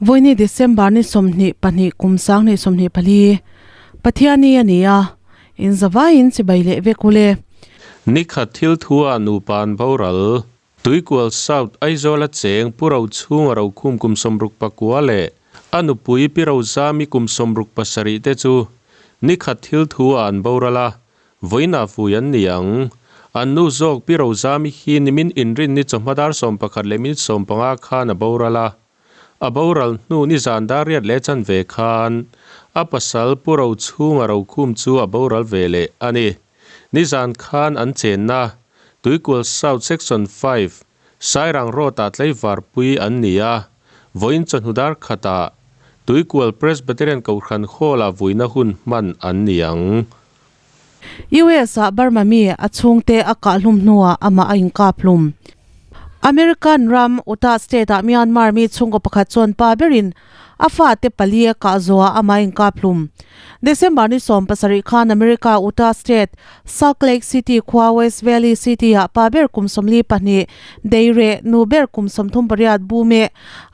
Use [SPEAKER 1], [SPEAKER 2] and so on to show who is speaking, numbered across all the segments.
[SPEAKER 1] Vawiini December ni 22 kum 2024 Pathianni a ni a, in zavaiin chibai leh vek ule.
[SPEAKER 2] Nikhat thil thua nupa an boral. Tuikual South Aizawla cheng Pu Rochhunga Rokhum kum 69 leh a nupui Pi Rozami kum 67 te chu nikhat thil thua an boral a, Vawiinah vui an ni ang. An nu zawk Pi Rozami hi nimin inrinni chawhma dar 11 leh minute 15 khan a boral a. A boral hnu nizan dar riat leh chanve khan a pasal Pu Rochhunga Rokhum chu a boral ve leh a ni. Nizan khan an chenna Tuikual South Section 5, Sairang Road-ah tlaivarpui an ni a. Vawiin chawhnu dar khatah Tuikual Presbyterian Kohhran Hall-ah vuina hun hman an ni ang.
[SPEAKER 1] US-ah Burma mi a chhungte a kahhlum hnuah amah a inkaphlum. American ram Utah State-ah Myanmar mi chhungkaw pakhat chuan pa berin a fate pali a kah zuah amah a inkaphlum. December ni 17 khan America Utah State, Salt Lake City khua West Valley City-ah pa ber kum 42 Deireh, nu ber kum 38 Bumeh,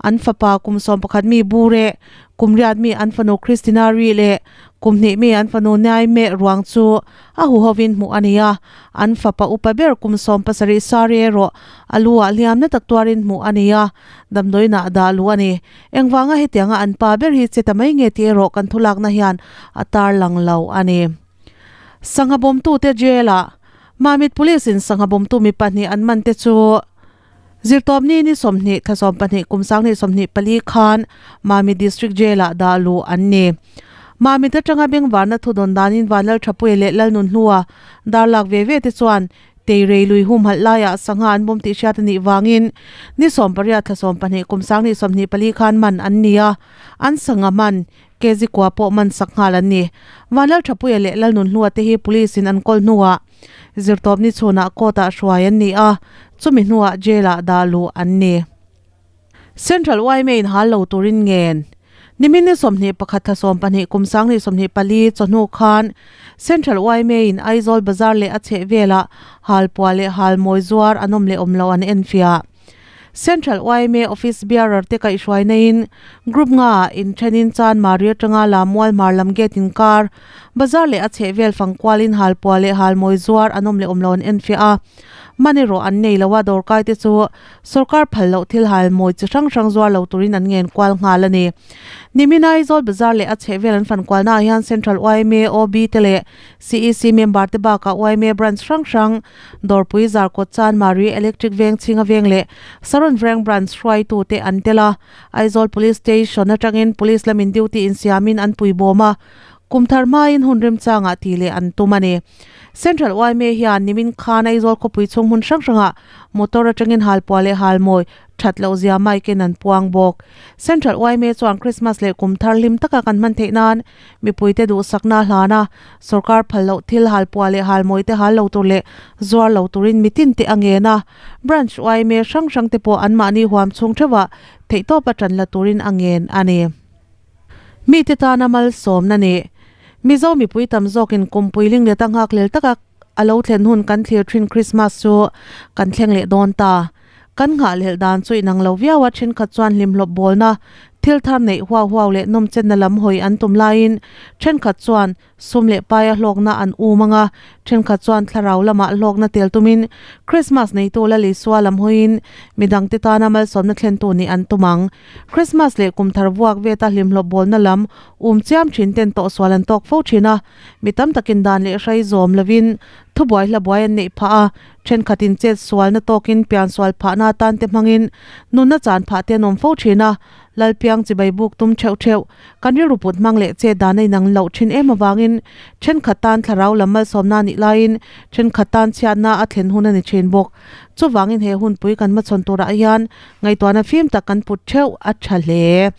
[SPEAKER 1] an fapa kum 11 mi Bureh, kum riat mi an fanu Christina Ri leh Kum hnih mi an fanu Naime ruang chu a huhovin hmuh a ni a, an fapa upa ber kum 17 Sari erawh a lu ah hliamna tak tuarin hmuh a ni a, damdawiinah a dah luh a ni. Engvanga hetianga an pa ber hi che ta mai nge tih erawh kan thulakna hian a tarlang lo a ni. Sangha bawmtute jail ah Mamit Police in sangha bawmtu mi pahnih an man te chu Zirtawpni ni 20 thla 12 kum 2024 khan Mami District Jail-ah dah luh an ni. Mamit atanga bengvarna thudawn danin Vanlal Thapuia leh Lalnun hnua dar lak ve ve te chuan Teirei lui humhalh laiah sangha an bawm tih hriat a nih vangin ni 18 thla 12 kum 2024 khan man an ni a, an sangha man kg kua pawh man sak nghal an ni. Vanlal Thapuia leh Lalnun hnua te hi Police-in an kawl hnuah Zirtawpni chhunah court-ah hruai an ni a, chumi hnuah jail-ah dah luh an ni. Central yma in hal lo turin ngen. Nimin ni 21 thla 12 kum 2024 chawhnu khan Central yma in Aizawl Bazar leh a chhehvelah halpuah leh halmawi zuar an awm leh awm lo an enfiah. Central yma Office Bearer te kaihhruaina in Group nga ah inthenin Chanmari atanga Lamual hmar lam gate inkar bazar leh a chhehvel fangkual in halpuah leh halmawi zuar an awm leh awm lo an enfiah a. Man erawh an nei lo a, dawrkai te chu sorkar phal loh thil halmawi chi hrang hrang zuar lo turin an ngen kual nghal a ni. Nimin Aizawl bazar leh a chhehvel an fankualna ah hian Central yma OB te leh CEC member te bakah yma branch hrang hrang Dawrpui Zarkawt Chanmari Electric Veng Chhinga Veng leh Saron Veng Branch hruaitute an tel a, Aizawl Police Station atangin Police lamin duty insiamin an pui bawm a, kum thar hmain hun remchangah tih leh an tum a ni. Central yma hian nimin khan Aizawl khawpui chhung hmun hrang hrangah motor atangin halpuah leh halmawi that loh zia mike in an puang bawk. Central yma chuan Christmas leh kum thar hlim taka kan hman theih nan Mipuite duhsakna a hlan a, sorkar phal loh thil halpuah leh halmawite hal lo tur leh zuar lo turin mitin te a ngen a, branch yma hrang hrang te pawh anmahni huam chhung theuhah theihtawp a tan la turin a ngen a ni. Mite tana malsawmna nih Mizo mipui tam zawkin kumpui lingleta nghakhlel taka a lo thlen hun kan thlir thin Krismas chu kan thleng leh dawn ta. Kan nghahhlelh dan chu inang lo viau a, thenkhat chuan hlimhlawp bawlna, thil thar neih huau huau leh nawmchenna lam hawi an tum laiin thenkhat chuan sum leh paia hlawkna an um ang a, thenkhat chuan thlarau lamah hlawkna tel tumin Krismas neitu la Lisua lam hawiin midangte tana malsawmna thlentu nih an tum ang. Krismas leh kum thar vuak veta hlimhlawp bawlna lam um chiam thin ten tawhsual an tawk fo thin a, Mi tam takin dan leh hrai zawm lovin thubuai hla buai an neih phah a, thenkhatin chet sualna tawkin pian sual phahna atan te hmangin nunna chan phah te an awm fo thin a, Lalpiang chibai buk tum theuh theuh, kan rilru put hmang leh chet dan a inang loh thin em avangin thenkhat tan thlarau lam malsawmna a nih laiin thenkhat tan chhiatna a thlen hun a ni thin bawk. Chuvangin he hunpui kan hmachhawn turah hian ngaihtuahna fim tak kan put theuh a tha hle.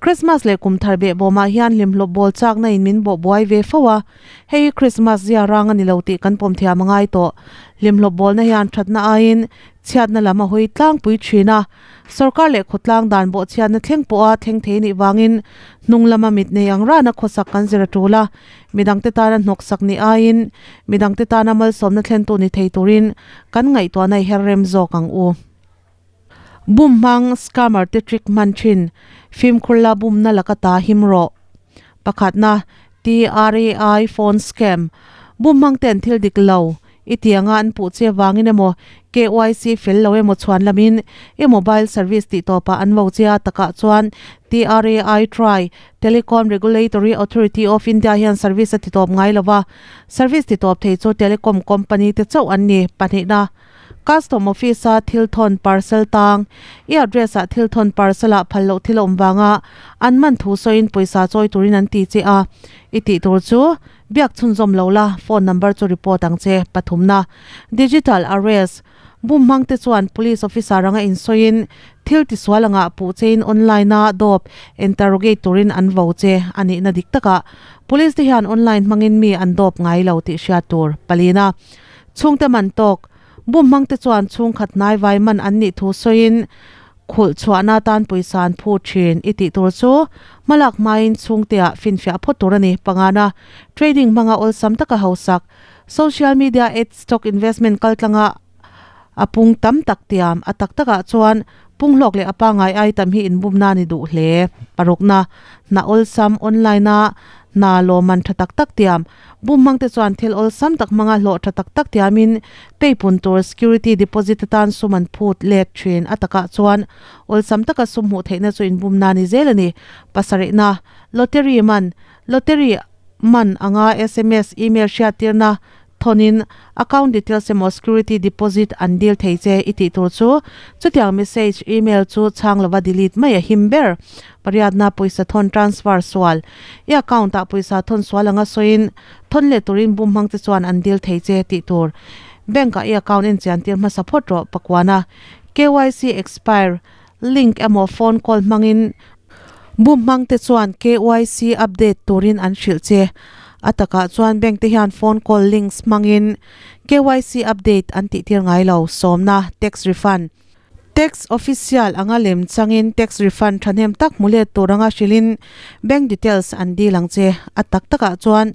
[SPEAKER 1] Christmas leh kum thar beh bawmah hian hlimhlawp bawl chakna in min bawh buai ve fo a, hei hi Christmas zia rang a ni lo tih kan pawm thiam a ngai tawh. Hlimhlawp bawlna hian thatna aiin chhiatna lam a hawi tlangpui thin a, sorkar leh khawtlang dan bawh chhiatna thleng pawha thleng thei nih vangin hnung lama mit nei ang rana khawsak kan zir a tul a, midangte tana hnawksak nih aiin midangte tana malsawmna thlentu ni thei turin kan ngaihtuahna i her rem zawk ang u. Bum hmang scammer te trick hman thin, fimkhur la bumna laka ta him rawh. Pakhatna, TRAI phone scam, bum hmang ten thil dik lo i tianga an puh che vangin emaw KYC fel lo emaw chhuan lamin i mobile service tih tawpah an vo che a, takah chuan TRAI try, Telecom Regulatory Authority of India hian service a ti tawp ngai lo va, service ti tawp thei chu telecom company te chauh an ni. Pahnihna, Custom Office a thil thawn parcel tang, i address ah thil thawn parcel ah phal loh thil a awm vanga an man thu sawiin pawisa chawi turin an ti che a, i tih tur chu biak chhunzawm lo la, phone number chu report ang che. Pathumna, Digital Arrest, Bum hmang te chuan police officer anga insawiin thil tisual anga puh chein online a dawp interrogate turin an vo che a nihna dik takah police te hian online hmangin mi an dawp ngai lo tih hriat tur. Palina chhungte man tawk bum hmang te chuan chhungkhat hnaivai man an nih thu sawiin khulh chhuahna tan pawisa an phu thin i tih tur chu hmalak hmain chhungteah finfiah phawt tur a ni. Pangana trading hmanga awlsam taka hausak Social media ads stock investment kaltlanga a pung tam tak tiam a tak takah chuan punghlawk leh a pangngai ai tam hi inbumna a ni duh hle. Parukna, hna awlsam online a hna lawmman tha tak tak tiam bum hmang te chuan thil awlsam tak hmanga hlawh tha tak tak tiamin peipun tur security deposit atan sum an phut let thin a takah chuan awlsam taka sum hmuh theihna chu inbumna a ni zel a ni. Pasarihna, lottery man, lottery man anga sms, email hriattirna thawnin account details emaw security deposit an dil thei che i tih tur chu chutiang message, email chu chhang lova delete mai a him ber. Pariatna pawisa thawn transfer sual i account ah pawisa thawn sual anga sawiin thawn leh turin bum hmang che chuan an dil thei che tih tur. Bank ah i account en chian tir hmasa phawt rawh pakuana KYC expire link emaw phone call hmangin Bum hmang te chuan KYC update turin an hrilh che. A takah chuan bank te hian phone call links hmangin KYC update an tih tir ngai lo. Sawmna, tax refund. Tax official anga lem changin tax refund thahnem tak hmu let tur anga hrilhin bank details an dil ang che. A tak takah chuan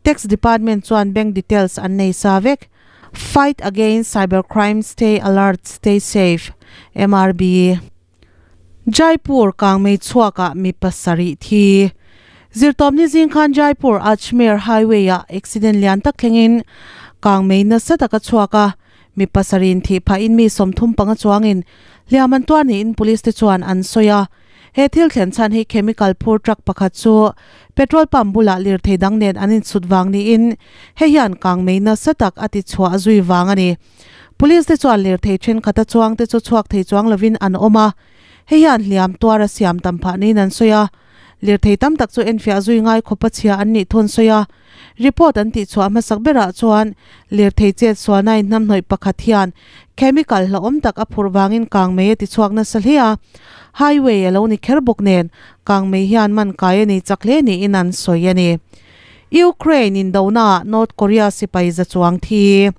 [SPEAKER 1] tax department chuan bank details an nei sa vek. Fight against cybercrime stay alert stay safe. MRB. Jaipur kangmei chhuakah mi pasarih thi. Zirtawpni zing khan Jaipur Ajmer highway ah accident lian tak thlengin kangmei nasa taka chhuak a, mi pasarih thih phahin mi 35 chuangin hliam an tuar niin police te chuan an sawi a. He thil thlen chhan hi chemical phur truck pakhat chu petrol pump bulah lirthei dang nen an insut vang niin hei hian kangmei nasa tak a ti chhuah zui vang a ni. Police te chuan lirthei thenkhat a chuang te chu chhuak thei chuang lovin an awm a, hei hian hliam tuar a siam tam phah niin an sawi a. Lirthei tam tak chu enfiah zui ngai khawp a chhia an nih thun sawi a. Report an tih chhuah hmasak berah chuan lirthei chet sualna in hnamhnawih pakhat hian chemical hlauhawm tak a phurh vangin kangmei a ti chhuak nasa hle a, highway a lo ni kher bawk nen kangmei hian man kai a nei chak hle niin an sawi a ni. Ukraine indona North Korea sipai za chuang thi.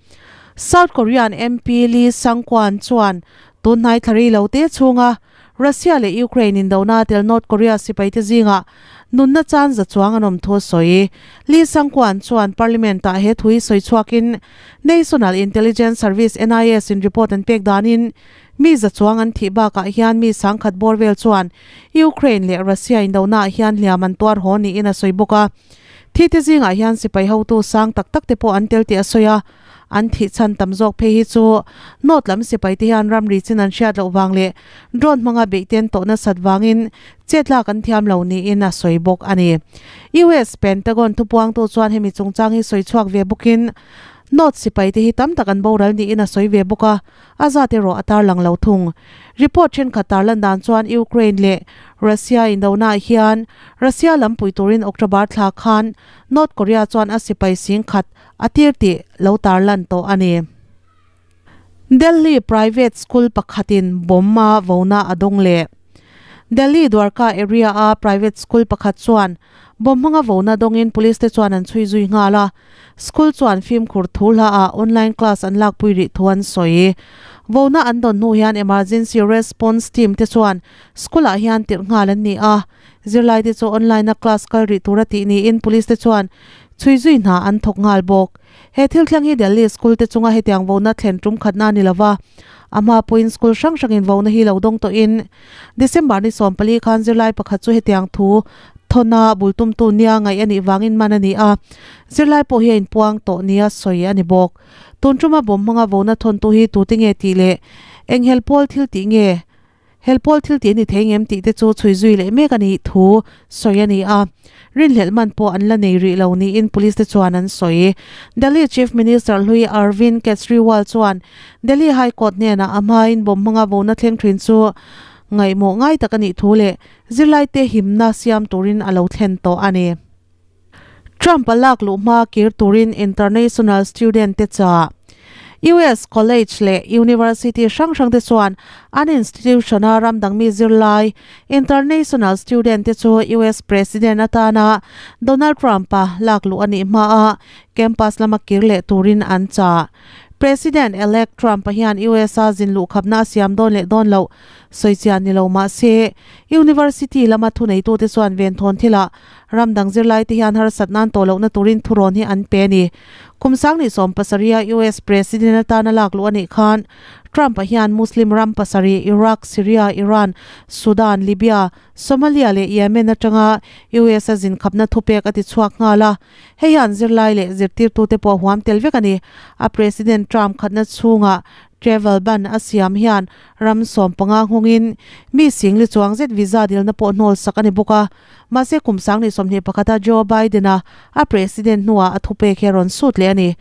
[SPEAKER 1] South Korean MP Lee Sang-kwan chuan tun hnai thla rei lo te chhunga Russia leh Ukraine indona tel North Korea sipaite zingah nunna chan za chuang an awm thu a sawi. Lee Sang-kwan chuan Parliament-ah he thu hi sawi chhuakin National Intelligence Service, NIS, in report an pek danin mi za chuang an thih bakah hian mi sangkhat bawr vel chuan Ukraine leh Russia indona ah hian hliam an tuar haw niin a sawi bawk a. Thi te zingah hian sipai hotu sang tak tak te pawh an tel tih a sawi a. An thih chhan tam zawk phei hi chu North lam sipai te hian ramri chin an hriat loh vang leh drone hmanga beih ten tawh nasat vangin chet lak an thiam lo niin a sawi bawk a ni. US Pentagon thupuangtu chuan hemi chungchang hi sawi chhuak ve bawkin North sipai te hi tam tak an boral niin a sawi ve bawk a. A zat erawh a tarlang lo thung. Report thenkhat tarlan dan chuan Ukraine leh Russia indona hian Russia lam pui turin October thla khan North Korea chuan a sipai sing khat a tir tih lo tarlan tawh a ni. Delhi private school pakhatin bomb a vona a dawng leh. Delhi Dwarka area a private school pakhat chuan bomb hmanga vona dawngin police te chuan an chhui zui nghal a. School chuan fimkhur thu hla ah online class an lakpui rih thu an sawi. Vona an dawn hnu hian emergency response team te chuan school ah hian tirh nghal an ni a. Zirlai te chu online a class kal rih tura tih niin police te chuan chhui zui hna an thawk nghal bawk. He thil thleng hi Delhi school te chunga hetiang vona thlen tum khatna a ni lova, a hma pawhin school hrang hrangin vona hi lo dawng tawhin December ni 14 khan zirlai pakhat chu hetiang thu thawna bul tumtu nia ngaih a nih vangin man a ni a, zirlai pawh hi a inpuang tawh nia sawi a ni bawk. Tun tuma bawm hmanga vona thawntu hi tute nge tih leh eng hel pawl thil tih nge? Hel pawl thil tih a ni thei ngem tih te chu chhui zui leh mek a nih thu sawi a ni a, rinhlelh man pawh an la nei rih lo niin police te chuan an sawi. Delhi Chief Minister hlui Arvind Kejriwal chuan Delhi High Court hnenah a hmain bomb hmanga vona thleng thin chu ngaihmawh ngai tak a nih thu leh zirlaite himna siam turin a lo thlen tawh a ni. Trump a lak luh hma kir turin international student te chah. US college leh university hrang hrang te chuan an institution a ram dangmi zirlai international student te chu US president atana Donald Trump a lak luh a nih hma a campus lama kir leh turin an chah. President-elect Trump a hian US a zin luh khapna a siam dawn leh dawn loh sawi chian ni lo mah se university lama thuneitute chuan venthawn thilah Ram dang zirlaite hian harsat nan tawh lohna turin thurawn hi an pe a ni. Kum sangni 70 a US President atana lak luh a nih khan Trump-a hian Muslim ram pasarih Iraq, Syria, Iran, Sudan, Libya, Somalia leh Yemen atanga US a zinkhapna thupek a ti chhuak nghal a. Hei hian zirlai leh zirtirtute pawh huam tel vek a ni. A President term khatna chhungah travel ban a siam hian ram 15 nghawngin mi singli chuang zet visa dilna pawh hnawl sak a ni bawk a. Mahse kum sangni 21 a Joe Biden-a a president hnuah a thupek hi a rawn sut leh a ni.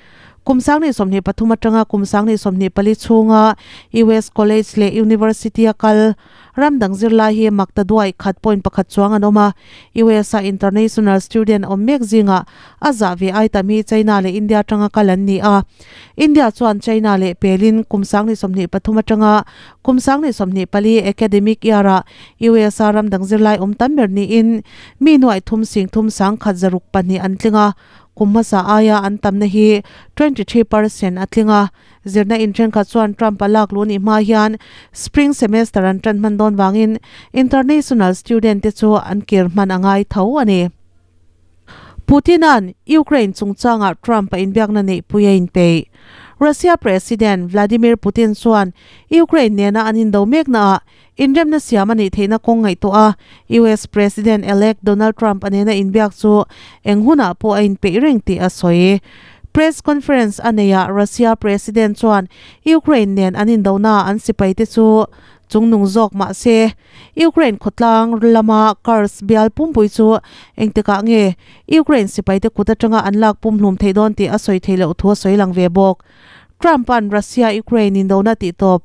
[SPEAKER 1] Kum sangni 23 atanga kum sangni 24 chhunga US college leh university a kal ram dang zirlai hi makta duai khat point pakhat chuang an awm a. US a international student awm mek zingah a zah ve ai tam hi China leh India atanga kal an ni a. India chuan China leh pelin kum sangni 23 atanga kum sangni 24 academic year-ah USA ram dang zirlai awm tam ber niin mi nuaih thum sing thum sangkhat zaruk pahnih an tling a, kum hmasa aia an tamna hi 23% a tling a. Zirna in thenkhat chuan Trump a lak luh nih hma hian spring semester an tan hman dawn vangin international student te chu an kir hman a ngai tho a ni. Putin-a'n Ukraine chungchangah Trump a inbiakna neihpui a inpeih. Russia President Vladimir Putin chuan Ukraine nena an indo meknaah Inremna siam a nih theihna kawng ngaihtuah a, US President-elect Donald Trump a nena inbiak chu eng hunah pawh a inpeih reng tih a sawi. Press conference a neiah Russia President chuan Ukraine nen an indonaah an sipaite chu chungnung zawk mah se, Ukraine khawtlang lama Kursk bial pumpui chu engtikah nge Ukraine sipaite kut atanga an lak pumhlum theih dawn tih a sawi theih loh thu a sawi lang ve bawk. Trump-a'n Russia-Ukraine indona tihtawp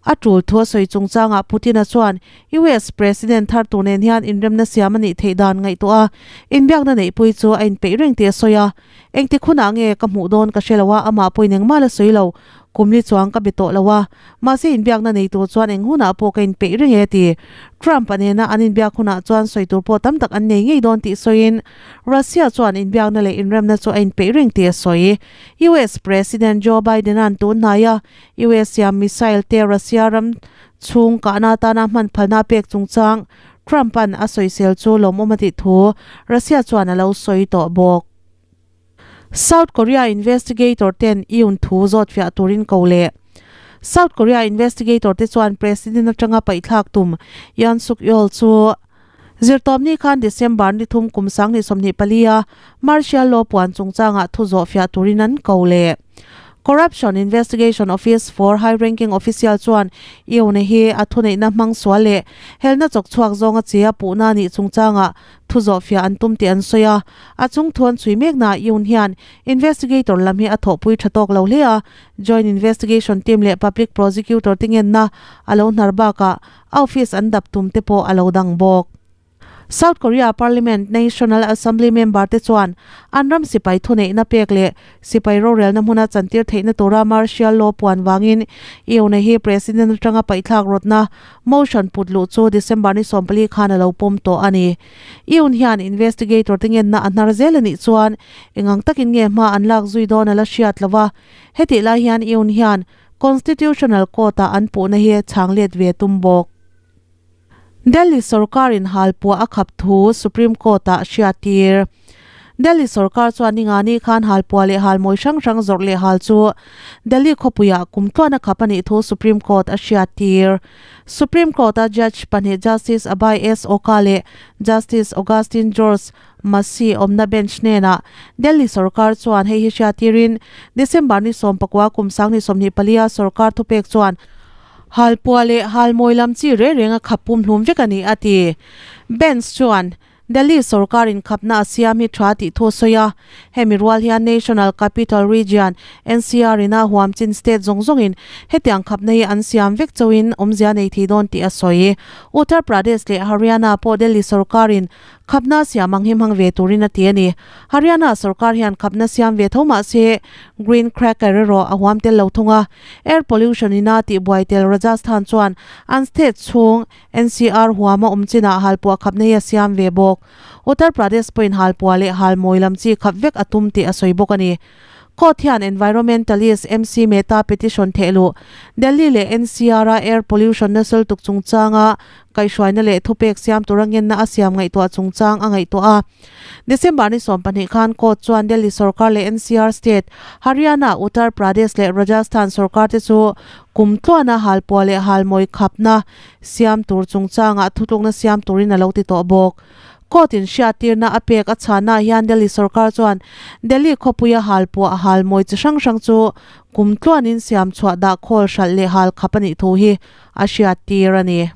[SPEAKER 1] A tul thu a sawi chungchangah Putin-a chuan US President thar tur nen hian inremna siam a nih theih dan ngaihtuah a, inbiakna neihpui chu a inpeih reng tih a sawi a. Engtik hunah nge ka hmuh dawn ka hre lo a, amah pawhin engmah la sawi lo. Kum li chuang ka be tawh lo a, mahse inbiakna nei tur chuan eng hunah pawh ka inpeih reng e a ti. Trump-a nena an inbiak hunah chuan sawi tur pawh tam tak an nei ngei dawn tih sawiin Russia chuan inbiakna leh inremna chu a inpeih reng tih a sawi. US President Joe Biden-a'n tun hnaia US siam missile te Russia ram chhung kahna atana hman phalna pek chungchang Trump-a'n a sawisel chu lawmawm a tih thu Russia chuan a lo sawi tawh bawk. South Korea investigator ten Yoon thu zawtfiah turin ko leh South Korea investigator te chuan President atanga paihthlak tum Yoon Suk Yeol chu Zirtawpni khan December ni thum kum 2024 a Martial Law puan chungchangah thu zawhfiah turin an ko leh. Corruption Investigation Office for High Ranking Official chuan Yoon hi a thuneihna hmang sual leh helna chawk chhuak zawnga che a puhna nih chungchangah thu zawhfiah an tum tih an sawi a. A chung thu an chhui meknaah Yoon hian investigator lam hi a thawhpui tha tawk lo hle a, Joint Investigation Team leh Public Prosecutor te ngenna a lo hnar bakah A office an dap tum te pawh a lo dang bawk. South Korea Parliament National Assembly member te chuan an ram sipai thuneihna pek leh sipai rorelna hmuna chantir theihna tura martial law puan vangin Yoon hi president atanga paihthlak rawtna motion put luh chu December ni 14 khan a lo pawm tawh a ni. Yoon hian investigator te ngenna a hnar zel a nih chuan engang takin nge hma an lak zui dawn a la hriat lo a, hetih lai hian Yoon hian Constitutional Court-ah an puhna hi chhang let ve tum bawk. Delhi sorkarin halpuah a khap thu Supreme Court-ah hriattir. Delhi sorkar chuan ningani khan halpuah leh halmawi hrang hrang zawrh leh hal chu Delhi khawpuiah kum tluan a khap a nih thu Supreme Court a hriattir. Supreme Court-a Judge pahnih Justice Abhay S Oka leh Justice Augustine George Masih awmna bench hnenah Delhi sorkar chuan hei hi hriattirin December ni sawmpakua kum sangni 24 a sorkar thupek chuan halpuah leh halmawi lam chi reng reng a khap pumhlum vek a ni a ti. Bench chuan Delhi sorkar inkhapna a siam hi tha tih thu a sawi a, hemi rual hian National Capital Region, NCR, ina huamchin state zawng zawngin hetiang khapna hi an siam vek chauhin awmzia nei thei dawn tih a sawi. Uttar Pradesh leh Haryana pawh Delhi sorkarin khapna siam ang hi hmang ve turin a ti a ni. Haryana sorkar hian khapna siam ve tho mah se green cracker erawh a huam tel lo thung a, air pollution ina tihbuai tel Rajasthan chuan an state chhung NCR huam a awm chinah halpuah khapna hi a siam ve bawk. Uttar Pradesh pawhin halpuah leh halmawi lam chi khap vek a tum tih a sawi bawk a ni. Court hian environmentalist MC Mehta petition thehluh Delhi leh NCR-a air pollution nasal tuk chungchanga kaihhruaina leh thupek siam tura ngenna a siam ngaihtuah chungchang a ngaihtuah a. December ni 12 khan court chuan Delhi sorkar leh NCR state, Haryana, Uttar Pradesh leh Rajasthan sorkar te chu kum tluana halpuah leh halmawi khapna siam tur chungchangah thutlukna siam turin a lo ti tawh bawk. Court in hriattirna a pek a chhanah hian Delhi sorkar chuan Delhi khawpuia halpuah halmawi chi hrang hrang chu kum tluanin siam chhuah dah khawl hralh leh hal khap a nih thu hi a hriattir a ni.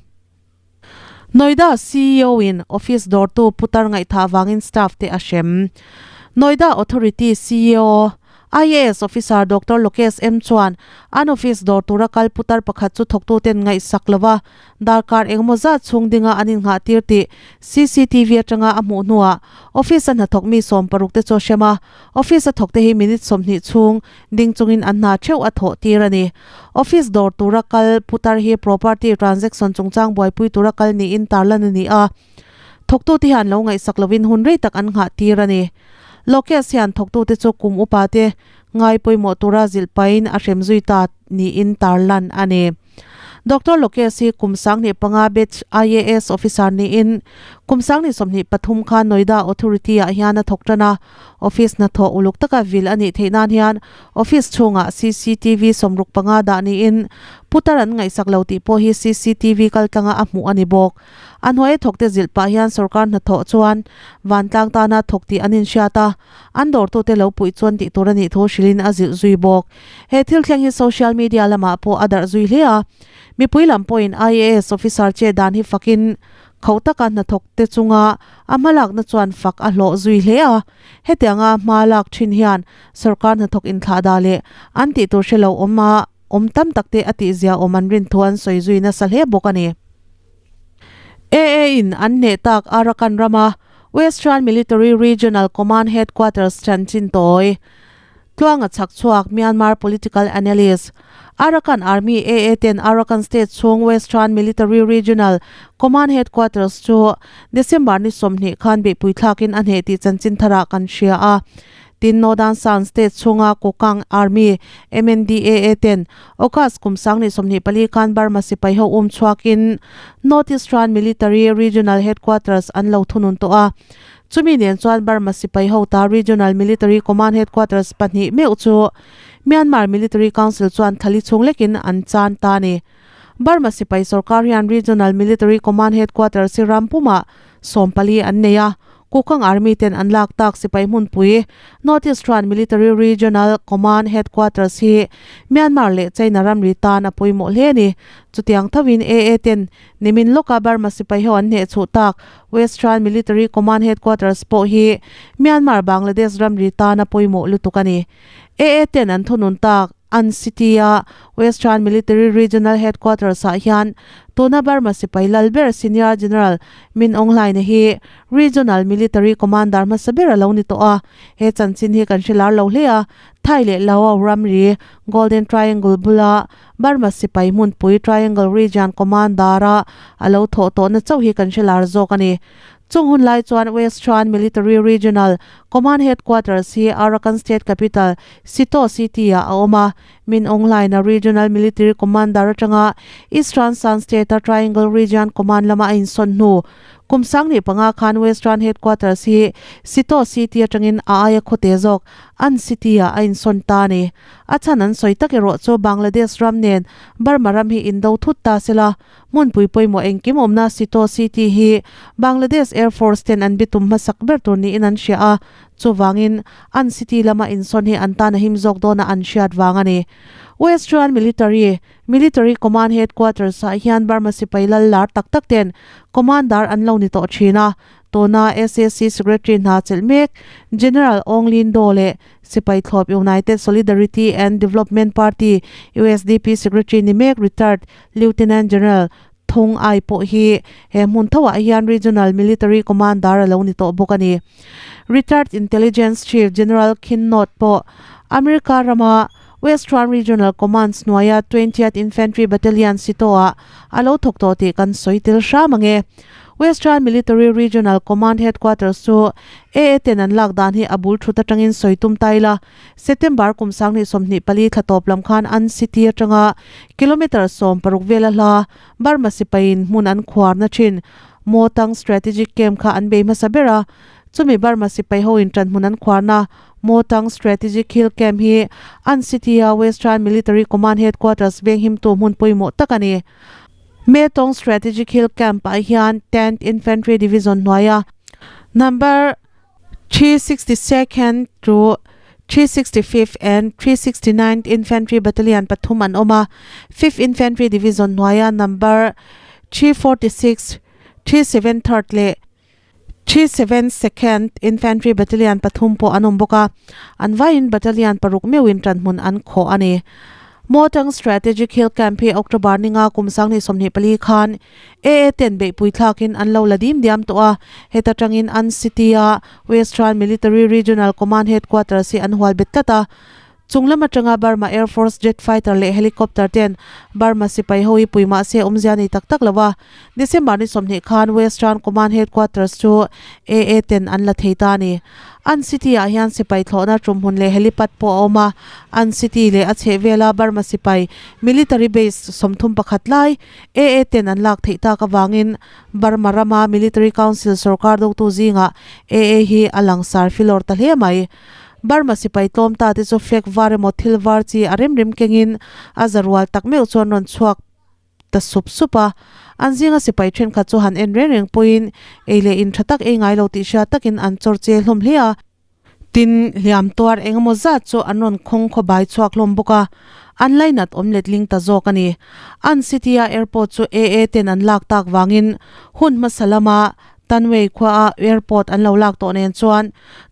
[SPEAKER 1] Noida ceo in office dawrtu putar ngaihthah vangin staff te a hrem. Noida Authority ceo IAS officer Doctor Lokesh M chuan an office dawr tura kal putar pakhat chu thawktuten ngaihsak lova darkar engemaw zat chhung dinga an innghah tir tih CCTV atanga a hmuh hnuah office a hnathawk mi 60 te chu a hrem a, office a thawkte hi minute 20 chhung ding chungin an hna theuh a thawh tir a ni. Office dawr tura kal putar hi property transaction chungchang buaipui tura kal niin tarlan a ni a. Thawktute hian lo ngaihsak lovin hun rei tak an nghah tir a ni. Lokesh hian thawktute chu kum upa te ngai pawimawh tura zilh pahin a hrem zui ta niin tarlan a ni. Doctor Lokesh hi kum 15 batch IAS officer niin kum 2023 khan Noida Authority ah hian a thawk tan a. Office hnathawh uluk taka vil a nih theih nan hian office chhungah CCTV 65 dah niin putar an ngaihsak lo tih pawh hi CCTV kaltlanga a hmuh a ni bawk. A hnuaia thawkte zilh pah hian sorkar hnathawh chuan vantlang tana thawk tih an inhriat a, an dawrtute lo puih chuan tih tur a nih thu hrilhin a zilh zui bawk. He thil thleng hi social media lamah pawh a darh zui hle a, mipui lam pawhin IAS officer che dan hi fakin khauh taka hnathawkte chunga a hmalakna chuan fak a hlawh zui hle a. Hetianga hma lak thin hian sorkar hnathawk inthlahdah leh an tih tur hre lo awm a awm tam takte a tihzia awm an rin thu an sawi zui nasa hle bawk a ni. AA in an hneh tak Arakan rama Western Military Regional Command Headquarters chanchin tawi tluanga chhak chhuak Myanmar political analyst Arakan Army AA ten Arakan State chhung Western Military Regional Command Headquarters chu December ni 20 khan beihpui thlakin a hneh tih chanchin tharah kan hria a. Tin Northern Shan State chhunga Kokang Army, MNDAA, ten August kum 2024 khan Burma sipai ho um chhuakin North Eastern Military Regional Headquarters an lo thunun tawh a. Chumi nen chuan Burma sipai ho ta Regional Military Command Headquarters pahnih meuh chu Myanmar Military Council chuan thali chhung lekin an chan ta a ni. Burma sipai sorkar hian Regional Military Command Headquarters hi ram pumah 14 an nei a, Kokang Army ten an lak tak sipai hmunpui North Eastern Military Regional Command Headquarters hi Myanmar leh China ramri tan a pawimawh hle a ni. Chutiang thovin AA ten nimin lawka Burma sipai ho an hneh chhuh tak Western Military Command Headquarters pawh hi Myanmar Bangladesh ramri tan a pawimawh lutuk a ni. AA ten an thunun tak An city a Western Military Regional Headquarters ah hian tuna Burma sipai lal ber Senior General Min Aung Hlaing hi Regional Military Commander hmasa ber a lo ni tawh a, he chanchin hi kan hre lar lo hle a, Thai leh Laos ramri Golden Triangle bula Burma sipai hmunpui Triangle Region Commander a a lo thawh tawhna chauh hi kan hre lar zawk a ni. Chung hun lai chuan Western Military Regional Command Headquarters hi Arakan State Capital, Sito City-ah a awm a. Min Aung Hlaing-a Regional Military Commander atanga Eastern Shan State-a Triangle Region Command lama a insawn hnu kum 15 khan Western Headquarters hi Sito City atangin a aia khawte zawk An City-ah a insawn ta a ni. A chhan an sawi tak erawh chu Bangladesh ram nen Burma ram hi indo thut ta sela, hmunpui pawimawh engkim awmna Sito City hi Bangladesh Air Force ten an bitum hmasak ber tur niin an hria a, chuvangin an city lama insawn hi an tan a him zawk dawna an hriat vang a ni. Western Military, Military Command Headquarters ah hian Burma sipai lal lar tak tak ten Commander an lo ni tawh thin a, Tuna SAC Secretary hna chelh mek General Aung Lin Daw leh Sipai Thlawp United Solidarity and Development Party, USDP, Secretary ni mek Retired Lieutenant General Thung Ai pawh hi he hmun thoah hian Regional Military Commander a lo ni tawh bawk a ni. Retired Intelligence Chief General Khin Nawt pawh America rama Western Regional Command hnuaia 20th Infantry Battalion Sito-ah a lo thawk tawh tih kan sawi tel hram ang e. Western Military Regional Command Headquarters chu AA ten an lak dan hi a bul thut atangin sawi tum ta ila, September kum 2024 thla tawp lam khan an city atanga kilometre 16 vela hla Burma sipaiin hmun an khuarna thin Motang Strategic Camp kha an bei hmasa ber a, chumi Burma sipai hoin tanhmun an khuarna Motang Strategic Hill Camp hi an city-a Western Military Command Headquarters venghimtu hmun pawimawh tak a ni. Metong Strategic Hill Camp ah hian 10th Infantry Division hnuaia number 362nd to 365th and 369th Infantry Battalion pathum an awm a, 5th Infantry Division hnuaia number 346, 373rd leh 372nd Infantry Battalion pathum pawh an awm bawk a, an vaiin battalion paruk meuhin ṭanhmun an khawh a ni. Motang Strategic Hill Camp hi October ninga kum 2024 khan AA ten beihpui thlakin an lo la dim diam tawh a, heta tangin an city-a Western Military Regional Command Headquarters hi an hual bet tlat a. Chung lam atanga Burma Air Force jet fighter leh helicopter ten Burma sipai ho hi pui mahse awmzia nei tak tak lo a, December ni 20 khan Western Command Headquarters chu AA ten an la thei ta a ni. An city ah hian sipai thlawhna tumhmun leh helipad pawh a awm a, an city leh a chhehvela Burma sipai military base 31 lai AA ten an lak theih tak avangin Burma rama Military Council sorkar dotu zingah AA hi a langsar filawr ta hle mai. Burma sipai tlawm ta te chu flag var emaw thil var chi a rem rem kengin a za rual tak meuh chuan rawn chhuak ta sup sup a. An zinga sipai thenkhat chu han en reng reng pawhin ei leh in tha tak ei ngai lo tih hria takin an chawr che hlawm hle a. Tin, hliam tuar eng emaw zat chu an rawn khawng khaw bai chhuak hlawm bawk a, an lainat awm letling ta zawk a ni. An city-a airport chu AA ten an lak tak vangin hun hmasa lama Tanwei khuaa airport an lo lak tawh nen chuan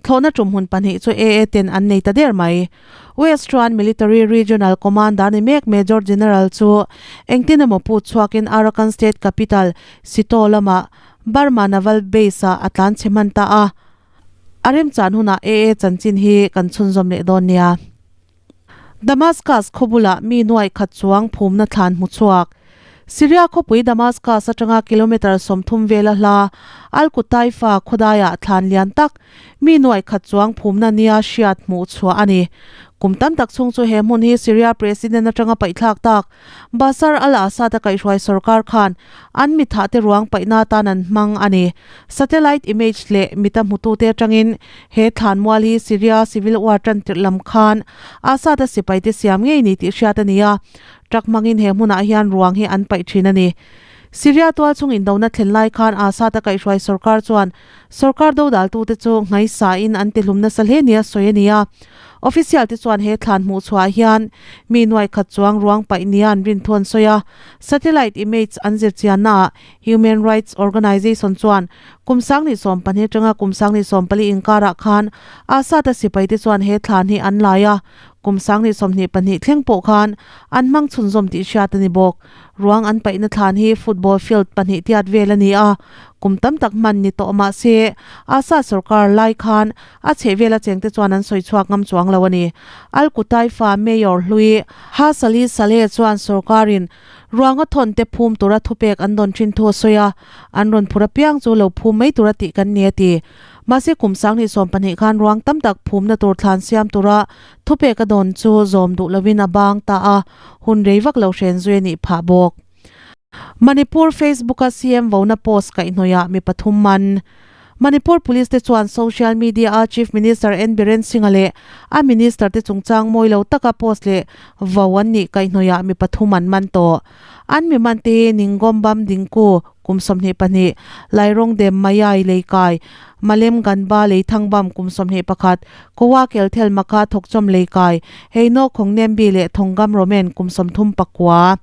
[SPEAKER 1] thlawhna tumhmun pahnih chu AA ten an nei ta der mai. West chuan Military Regional Commander ni mek Major General chu engtin emaw put chhuakin Arakan State Capital Sito lamah Burma Naval Base-ah a tlan chhe hman ta a. A remchan hunah AA chanchin hi kan chhunzawm leh dawn nia. Damascus khaw bulah mi nuaih khat chuang phumna thlan hmu chhuak. Syria khawpui Damascus atanga kilometre 30 vela hla Al-Qutaifa khawdaiah thlan lian tak mi nuaih khat chuang phumna nia hriat hmuh chhuah a ni. Kum tam tak chhung chu he hmun hi Syria President atanga paihthlak tak Bashar al-Assad a kaihhruai sorkar khan an mithah te ruang paihna atan an hmang a ni. Satellite image leh mita hmutute atangin he thlanmual hi Syria civil war tan tirh lam khan Assad-a sipaite siam ngei ni tih hriat a ni a, truck hmangin he hmunah hian ruang hi an paih thin a ni. Syria tualchhung indona thlen lai khan Assad-a kaihhruai sorkar chuan sorkar dodaltute chu ngaisain an tihlum nasa hle nia sawi a ni a. Official te chuan he thlan hmuh chhuah hian mi nuai khat chuang ruang paih nia an rin thu an sawi a. Satellite image an zir chiannaah Human Rights Organization chuan kum 2012 atanga kum 2014 inkarah khan Assad-a sipaite chuan he thlan hi an lai a, kum 2022 thleng pawh khan an hmang chhunzawm tih hriat a ni bawk. Ruang an paihna thlan hi football field pahnih tiat vel a ni a, kum tam tak hman ni tawh mah se Assad sorkar lai khan a chhehvela chengte chuan an sawi chhuak ngam chuang lo a ni. Al Qutaifa Mayor hlui Hasali Saleh chuan sorkarin ruanga thawn te phum tura thupek an dawn thin thu a sawi a, an rawn phur apiang chu lo phum mai tura tih kan ni a ti. Mahse kum 2020 khan ruang tam tak phumna tur thlan siam tura thupek a dawn chu zawm duh lovin a bang ta a, hun rei vak lo hren zui a nih phah bawk. Manipur Facebook-a CM vona post kaihhnawihah mi pathum man. Manipur Police te chuan social media-a Chief Minister N Biren Singh-a leh a minister te chungchang mawi lo taka post leh vo an nih kaihhnawihah mi pathum an man tawh. An mi man te hi Ningombam Dingku, kum 22, Lairongdem Mayai Leikai, Malem Ganba Leithangbam kum 21, Kowa Kelthel Makha Thawkchawm Leikai, Heino Khawngnembi leh Thawngam Romen kum 39.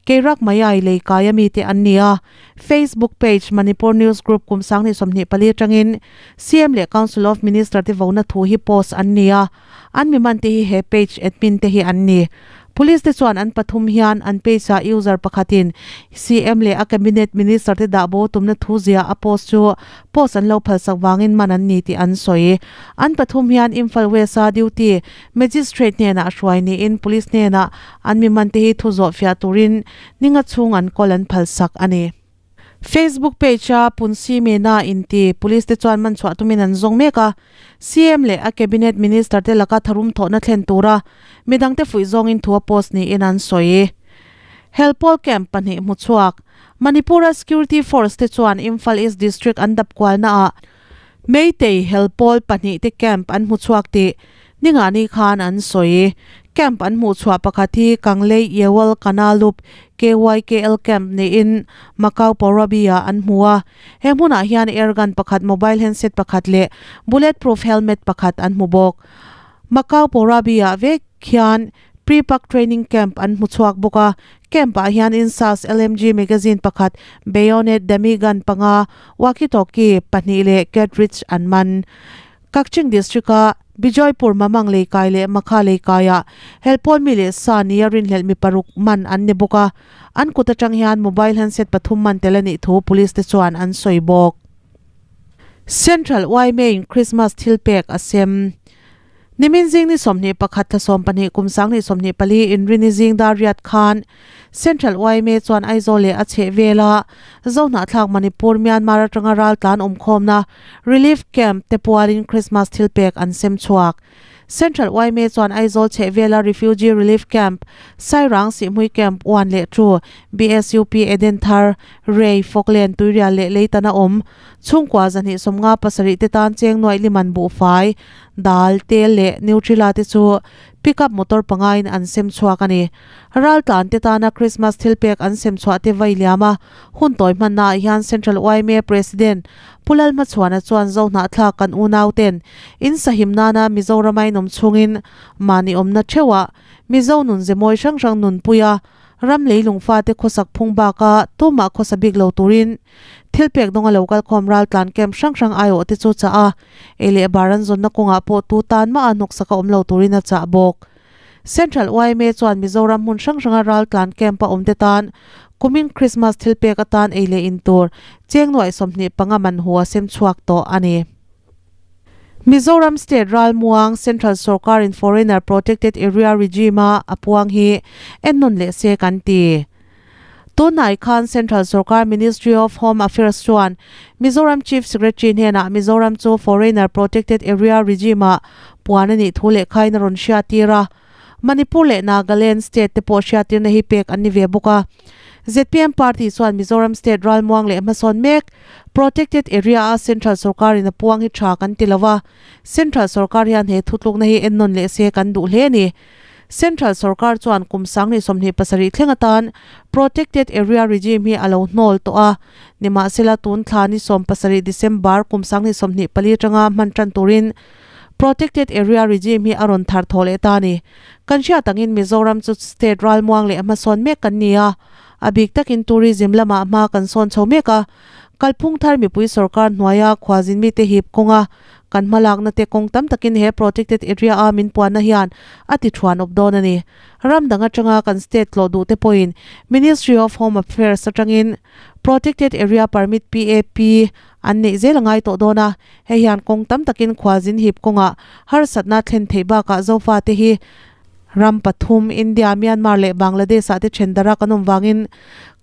[SPEAKER 1] Keirak Mayai Leikai a mite an ni a. Facebook page Manipur News Group kum 2024 atangin CM leh Council of Minister te vona thu hi post an ni a. An mi man te hi he page admin te hi an ni. Police te chuan an pathum hian an page ah user pakhatin CM leh a cabinet minister te dah bo tumna thu zia a post chu post an lo phalsak vangin man an ni tih an sawi. An pathum hian Imphal West a duty magistrate hnenah hruai niin police hnenah an mi man te hi thu zawh fiah turin ninga chhung an kawl an phalsak a ni. Facebook page a Punsi Mena inti police te chuan man chhuah tumin an zawng mek a, CM leh a cabinet minister te laka tharum thawhna thlen tura midangte fuih zawngin thu a post niin an sawi. Helpawl camp pahnih hmuchhuak Manipur-a security force te chuan Imphal East District an dap kualnaah Meitei helpawl pahnih te camp an hmuchhuak tih Ningani khan an sawi. Camp an hmuhchhuah pakhat hi Kanglei Yewal Kanalup KYKL Camp niin Macau Porabi-ah an hmu a. He hmunah hian air gun pakhat, mobile handset pakhat leh bullet proof helmet pakhat an hmu bawk. Macau Porabi-ah vek hian Pre-Pak Training Camp an hmuchhuak bawk a. Camp-ah hian INSAS LMG magazine pakhat, bayonet, dummy gun panga, walkie-talkie pahnih leh cartridge an man. Kakching District-a Bijoypur Mamang Leikai leh Makha Leikaiah helpawl mi leh sa nia rinhlelh mi paruk man an ni bawk a, an kut atang hian mobile handset pathum man tel a nih thu police te chuan an sawi bawk. Central YMA-in Christmas thilpek a sem. Nimin zing ni 21 thla 12 kum 2024 Inrini zing dar riat khan Central YMA chuan Aizawl leh a chheh vela Zohnahthlak Manipur Myanmar atanga raltlan awmkhawmna Relief Camp te pualin Christmas thilpek an sem chhuak. Central YMA chuan Aizawl chheh vela Refugee Relief Camp, Sairang Sihhmui Camp 1 leh 2, BSUP Eden Thar, Rei, Fawklen, Tuirial leh Leitana awm chhungkua 257 te tan cheng nuaih liman buhfai, dal, tel leh Nutrila te chu Pickup motor pangain an sem chhuak a ni. Raltlan te tana Christmas thilpek an sem chhuah te vai liam a, hun tawi hmannaah hian Central YMA President Pu Lalhmachhuana chuan Zohnahthlak kan unau ten in sahim nana Mizorama in awm chungin mahni awmna theuhah Mizo nun ze mawi hrang hrang nunpuia ram leilung fate khawsak phung baka tumah khawsa bik lo turin thilpek dawnga lo kalkhawm raltlan camp hrang hrang aiawh te chu chah a. Ei leh bar an zawnna kawngah pawh tu tan mah a hnawksak a awm lo turin a chah bawk. Central YMA chuan Mizoram hmun hrang hranga raltlan camp a awmte tan kumin Christmas thilpek atan ei leh in tur cheng nuaih 25 man hu a sem chhuak tawh a ni. Mizoram State Ralmuang Central Sorkarin Foreigner Protected Area Regime-a a puang hi ennawn leh se kan ti. Tunai khan Central Sorkar Ministry of Home Affairs chuan Mizoram Chief Secretary hnenah Mizoram chu Foreigner Protected Area Regime-ah puan a nih thu lehkhain a rawn hriattir a. Manipur leh Nagaland state te pawh hriattirna hi pek an ni ve bawk a. Zpm party chuan Mizoram state ralmuang leh hmasawn mek Protected Area-a Central sorkarin a puang hi tha kan ti lo a, Central sorkar hian he thutlukna hi ennawn leh se kan duh hle a ni. Central sorkar chuan kum 2027 thleng atan Protected Area Regime hi a lo hnawl tawh a, nimahsela tun thla ni 17 December kum 2024 atanga hman tan turin Protected Area Regime hi a rawn thar thaw leh ta a ni. Kan hriat angin Mizoram chu state ralmuang leh hmasawn mek kan ni a, a bik takin tourism lamah hma kan sawn chho mek a, kalphung thar mipui sorkar hnuaia khualzin mite hip kawnga Kan hmalakna te kawng tam takin he protected area a min puanna hian a ti thuan awp dawn a ni. Ram dang atanga kan state tlawh duh te pawhin Ministry of Home Affairs atangin Protected Area Permit, PAP, an neih zel a ngai tawh dawn a, hei hian kawng tam takin khualzin hip kawngah harsatna thlen theih bakah Zofa te hi. Ram pathum, India, Myanmar leh Bangladesh ah te then darh a kan awm vangin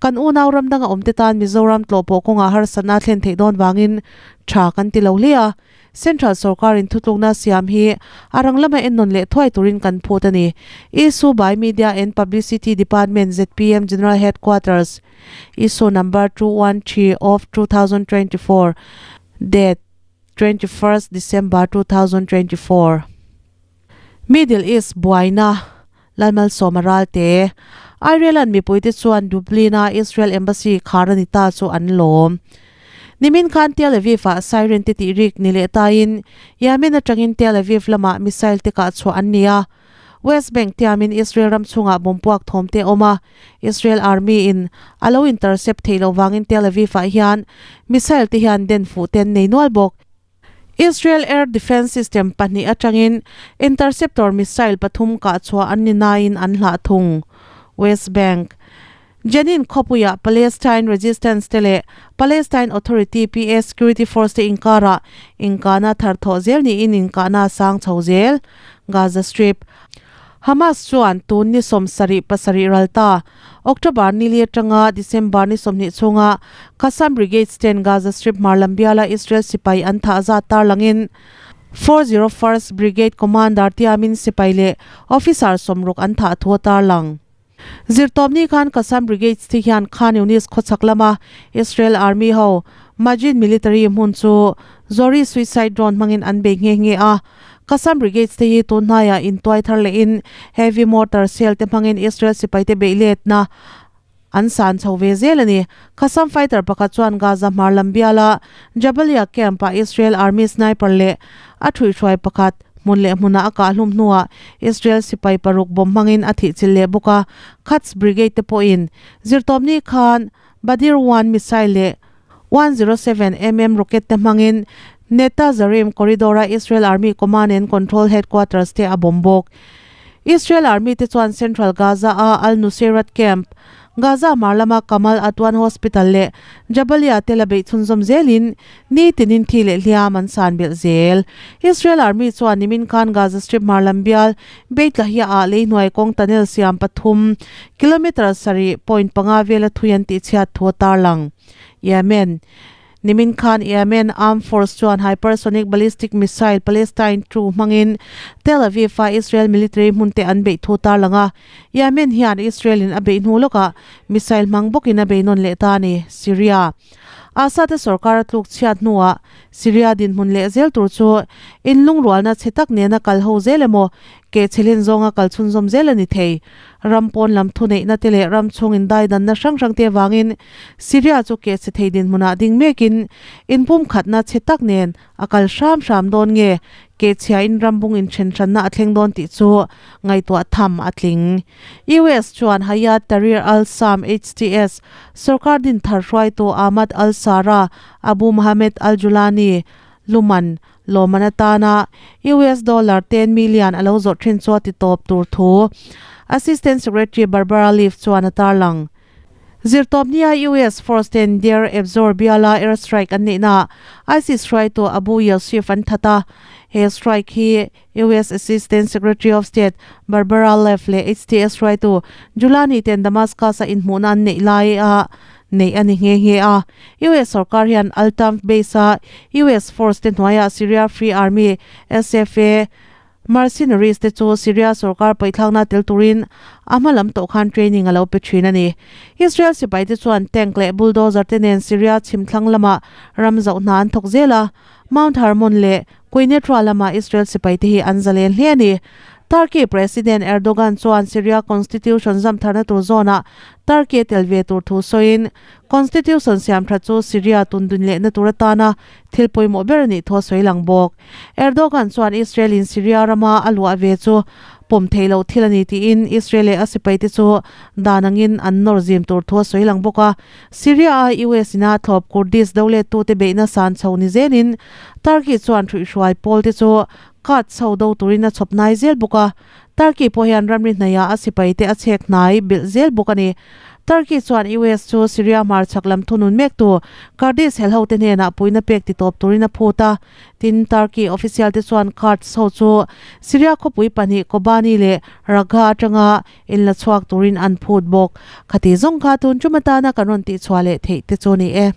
[SPEAKER 1] kan unau ram danga awmte tan Mizoram tlawhpawh kawngah harsatna a thlen theih dawn vangin tha kan ti lo hle a. Central sorkarin thutlukna siam hi a rang lama ennawn leh thuai turin kan phut a ni. Issue by Media and Publicity Department zpm General Headquarters Issue Number 213 of 2024 Date 21st December 2024. Middle East buaina Lalmalsawma Ralte, Ireland mipuite chuan Dublin-a Israel Embassy khar a ni ta chu an lawm. Nimin khan Tel Aviv-ah siren te tih rik ni leh tain Yemen atangin Tel Aviv lamah missile te kah chhuah an ni a. West Bank tiamin Israel ram chhungah bomb puak thawm te a awm a, Israel Army in a lo intercept theih loh vangin Tel Aviv-ah hian missile te hian den fuh te an nei nual bawk. Israel Air Defence System pahnih atangin interceptor missile pathum kah chhuah an ni nain an hlah thung. West Bank, Jenin khawpuiah Palestine Resistance te leh Palestine Authority, PA, Security Force te inkarah inkahna thar thawh zel niin inkahna a sang chho zel. Gaza Strip, Hamas chuan tun ni 77 ral ta, October ni li atanga December ni 20 chhunga Qassam Brigades ten Gaza Strip hmar lam biala Israel sipai an thah zat tarlangin 401st Brigade Commander tiamin sipai leh officer 60 an thah thu a tarlang. Zirtawpni khan Qassam Brigades te hian Khan Younis khawchhak lama Israel Army ho Majid military hmun chu Zori suicide drone hmangin an bei nghe nghe a. Qassam Brigades te hi tun hnaiah intuai thar lehin heavy mortar shell te hmangin Israel sipaite beih letna an san chho ve zel a ni. Qassam fighter pakhat chuan Gaza hmar lam biala Jabalia camp-ah Israel Army sniper leh a thuihhruai pakhat hmun leh hmunah a kah hlum hnuah Israel sipai paruk bomb hmangin a thihchilh leh bawk a. Quds Brigade te pawhin zirtawpni khan Badir 1 missile leh 107 mm rocket te hmangin Netazarim corridor-a Israel Army Command and Control Headquarters te a bomb bawk. Israel Army te chuan Central Gaza-a Al Nuseirat camp, Gaza hmar lama Kamal Adwan Hospital leh Jabalia te la beih chhunzawm zelin ni tinin thi leh hliam an san belh zel. Israel Army chuan nimin khan Gaza Strip hmar lam bial Beit Lahia-ah leihnuai kawng tunnel siam pathum kilometre sarih point panga vela thui an tihchhiat thu a tarlang. Yemen, Nimin khan Yemen Armed Force chuan hypersonic ballistic missile Palestine 2 hmangin Tel Aviv-a Israel military hmunte an beih thu tarlang a. Yemen hian Israel-in a beih hnu lawkah missile hmang bawkin a bei nawn leh ta a ni. Syria, Assad-a sorkar a tluk chhiat hnuah Syria dinhmun leh zel tur chu inlungrualna chhe tak nena kal ho zel emaw keh chhe len zawnga kal chhunzawm zel a ni thei. Ram pawn lam thuneihna te leh ram chhung indaidanna hrang hrang te avangin Syria chu keh chhe thei dinhmunah ding mekin inpumkhatna chhe tak nen a kal hram hram dawn nge keh chhiain ram bung inthen hranna a thleng dawn tih chu ngaihtuah tham a tling. US chuan Hayat Tahrir al-Sham, HTS, sorkar din thar hruaitu Ahmad al-Shara, Abu Mohammed al-Julani, Luman, lawmman atana US dollar 10 million a lo zawrh thin chu a ti tawp tur thu Assistant Secretary Barbara Leaf chuan a tarlang. Zirtawpnia US force ten Deir Ezzor biala air strike an neihnaah ISIS hruaitu Abu Yusuf an that a, he strike hi US Assistant Secretary of State Barbara Leaf leh HTS hruaitu Julani ten Damascus-a inhmuhna an neih laia neih a ni nghe nghe a. US sorkar hian Al-Tanf base-a US force te hnuaiah Syria Free Army, SFA, mercenaries te chu Syria sorkar paihthlakna tel turin a hma lam tawh khan training a lo pe thin a ni. Israel sipai te chuan tank leh bulldozer te nen Syria chhimthlang lamah ram zoh hna an thawk zel a, Mount Hermon leh Quneitra lama Israel sipai te hi an zalen hle a ni. Turkey President Erdogan chuan Syria constitution zamtharna tur zawnah Turkey a tel ve tur thu sawiin, Constitution siam that chu Syria tundun lehna tur atana thil pawimawh ber a nih thu a sawi lang bawk. Erdogan chuan Israel in Syria rama a luah ve chu pawm theih loh thil a ni tiin Israel leh a sipaite chu dan angin an nawr zim tur thu a sawi lang bawk a. Syria a US ina thlawp Kurdish dolettute beihna san chho ni zelin Turkey chuan hruihhruai pawlte chu Kurd chho do turin a chhawp nai zel bawk a. Turkey pawh hian ramri hnaihah a sipaite a chhek hnai belh zel bawk a ni. Turkey chuan US chu Syria hmarchhak lam thunun mektu Kurdish helhote hnenah puihna pek titawp turin a phut a. Tin, Turkey official te chuan Kurds ho chu Syria khawpui pahnih Kobani leh Raqqa atanga inla chhuak turin an phut bawk. Khati zawng kha tun tum atana kan rawn tihchhuah leh theih te chu a ni e.